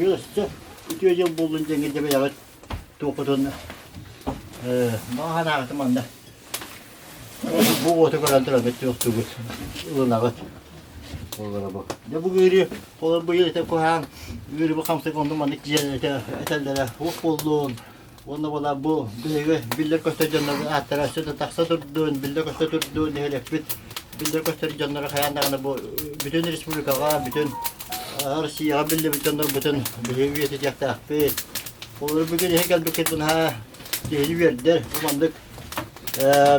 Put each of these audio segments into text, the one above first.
Быйыл өссө үтүө дьыл буоллун диэҥҥэ дьэ бэйэҕит туоххутун баҕа санааҕытын манна бу уоту көрөн тураргыт туохтуугут ылынаҕыт. Буолара бу. Дьэ бу ыарыы холор быйыл этэ куһаан ыарыы бу хамсык онно маннык дьиэ этэ этэллэрэ уох буоллун Уонна буолаа бу биһиги биллэр-көстөр дьоннорбут ааттара өссө да тахса турдун, биллэ-көстө турдун, нэһилиэкпит биллэр-көстөр дьонноро хайаан даҕаны бу бүтүн республикаҕа, бүтүн Россияҕа биллибит дьоннорбутун биһиги үйэтитиэхтээхпит. Олору бүгүн эһи кэлбиккит наһаа киһини үөрдэр. Бу маннык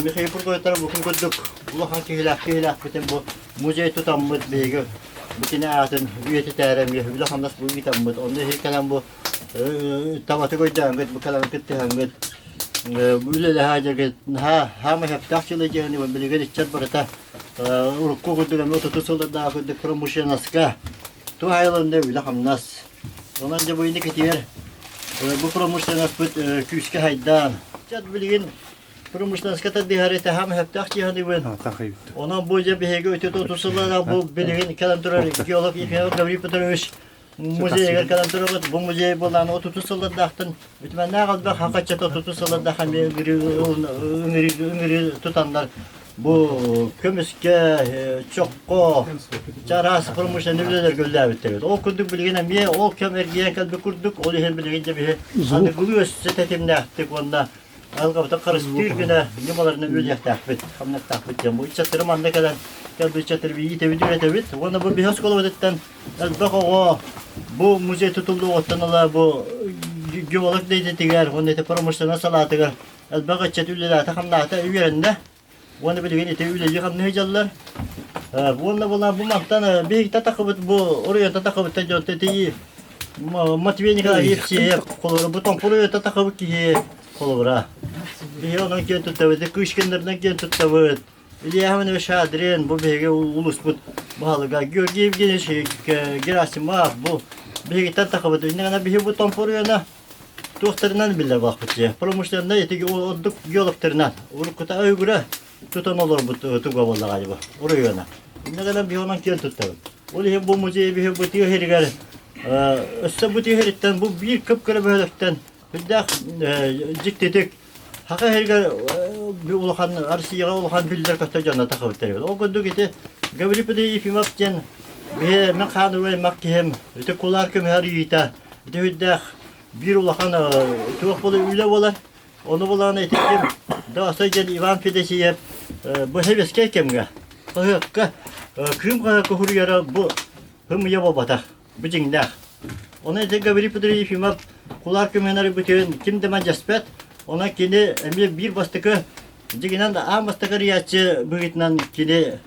Михаил Прокопьевтар бу күн курдук улахан киһилээх киһилээхпитин бу музей тутаммыт биһиги бу кини аатын үйэтитээрэ эмиэ үлэ-хамнас бу ыытаммыт. Онно эһиги кэлэн бу табатык өйдөөҥҥүт, бу кэлэн кыттыһаҥҥыт, үлэлэһэ наһаа хаама сөптөөх дьыала дьиэни билигин ыччат барыта урукку курдук эмиэ отутус сыллардаах курдук промышленноска туһайылынна үлэ-хамнас. Онон дьэ бу инникитигэр бу промышленноспыт күүскэ хайдаан. Ыччат билигин промышленноска тардыһар этэ хаама сөптөөх дьиэһаныбын. Онон бу дьэ биһиги үтүт отут сыллардаах бу билигин кэлэн турар геолог Ефимов Гаврил Петрович Музейыгар кэлэн турабыт. Бу музей буоллаҕына отутус сыллардаахтан үтүмэннээх элбэх хахаччата отутус сыллардаах эмиэ ыҥырыы тутаннар бу көмүскэ, чоххо, чараас промышленный үлэлэргэ үлэлээбиттэр эбит. Ол курдук билигин эмиэ ол кэм эргийэн кэлбит курдук, ол иһин билигин дьэ биһи аныгылыы өссө тэтимнээхтик уонна Алгабыта харыстыыр гына ньымаларынан үлэлиэхтээхпит, хамнастаахпыт диэн. Бу ыччаттары манна кэлэн кэлбит ыччаттары иитэбит, үөрэтэбит. Уонна бу биһи оскуолабытыттан элбэх оҕо бу музей тутуллуоҕуттан ыла бу геолог идэтигэр уонна ити промышленность салаатыгар элбэх ыччат үлэлээтэ-хамнаата, үөрэннэ. Уонна билигин ити үлэлии-хамныы сылдьаллар. Уонна була бу мантан биһиги тахыбыт бу оройуонта тахыбыт дьон тии Матвей Николаевич Евсеев холобура бу Тоҥпор оройуонта тахыбыт киһи холобура. Биһи онон киэн туттабыт, Кышкиннарынан киэн туттабыт. Илья Иванович Шадрин бу биһиги улууспут баһылыга Георгий Евгеньевич Герасимов бу биһигиттэн тахыбыт. Иннигана биһи бу Тоҥпор оройуона туохтарынан биллэр буолбут дии. Промышленнай ити ордук геологтарынан уруккута өйгүрэ тутан олорбут туга буоллаҕа дии бу оройуона. Иннэ гынан биһи онон киэн туттабыт. Ол иһин бу музей биһи бу тыа сиригэр өссө бу тыа сириттэн бу биир кып-кыра бөһүөлэктэн үрдээх дьиктитик Саха сиригэр улахан Россияҕа улахан биллэр көстөр дьонно тахыбыттар эбит. Ол курдук ити Гаврил Петрович Ефимов диэн биһи мен хаан аймак киһим ити кулаар көмүһэр ыйыта ити үрдээх биир улахан туох буолар үлэ буолар. Ону булаан ити ким Даасай диэн Иван Федосеев бу сэбиэскэй кэмҥэ хаһыакка Кыым хаһыакка суруйара бу һымыйа буолбатах. Бу дьиҥнээх. Онон ити Гаврил Петрович Ефимов кулаар көмүһүн арыйбытын ким да мэлдьэспэт. Онон кини эмиэ биир бастакы дьиҥинэн аан бастакы арыйааччы быһыытынан кини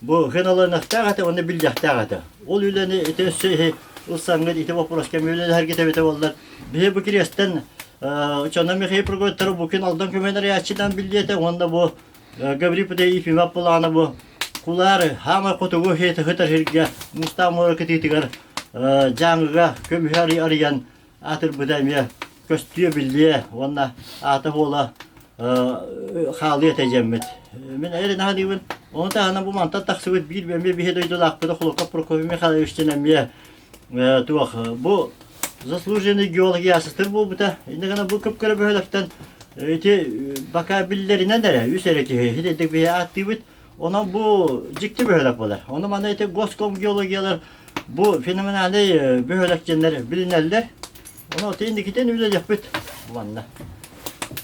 бу сыаналаныахтаах этэ уонна биллиэхтээх этэ. Ол үлэни ити өссө иһи ылсаҥҥыт ити боппуруоска эмиэ үлэлэһэргит эбитэ буоллар биһи бу кириэстэн учуонай Михаил Прокопьевтары Букин Алдан көмүһүн арыйааччынан биллиэ этэ уонна бу Гаврил Петрович Ефимов былаана бу Кулаары хаамай хотугу сытар сиргэ Муустаах муора кытыытыгар Дьааҥыга көмүһү арыйан аатырбыта эмиэ көстүө биллиэ уонна аата-суола хаалыа этэ дьэммит. Мин эрэнэ саныыбын. Ону таһынан бу мантан тахсыбыт биир эмиэ биһи дойдулаахпыт Охлопков Прокопий Михайловичтан эмиэ туох бу заслуженный геолог ясыстыр буолбута. Иннэ гына бу кып-кыра бөһүөлэктэн ити бака биллэринэн эрэ үс эрэ киһи итинник биһи ааттыыбыт. Онон бу дьикти бөһүөлэк буолар. Ону маны ити госкомгеологиялар бу феноменальный бөһүөлэк диэннэр билинэллэр. Ону инникитин үлэлиэхпит бу манна.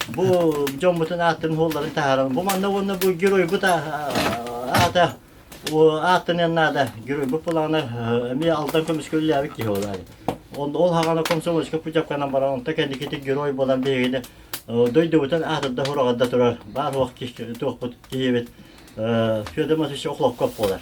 Бу дьоммутун ааттарын хуолларын таһааран бу манна уонна бу геройбут аата ааттаныан наада. Геройбут былаана эмиэ Алдан көмүскэ үлэлээбит киһи буолар. Ол хаҕана комсомольскай путевканан баран онто кэнникити герой буолан биһигини дойдубутун аатырда хураҕарда турар баар туох киһибит Федор Матвеевич Охлопков буолар.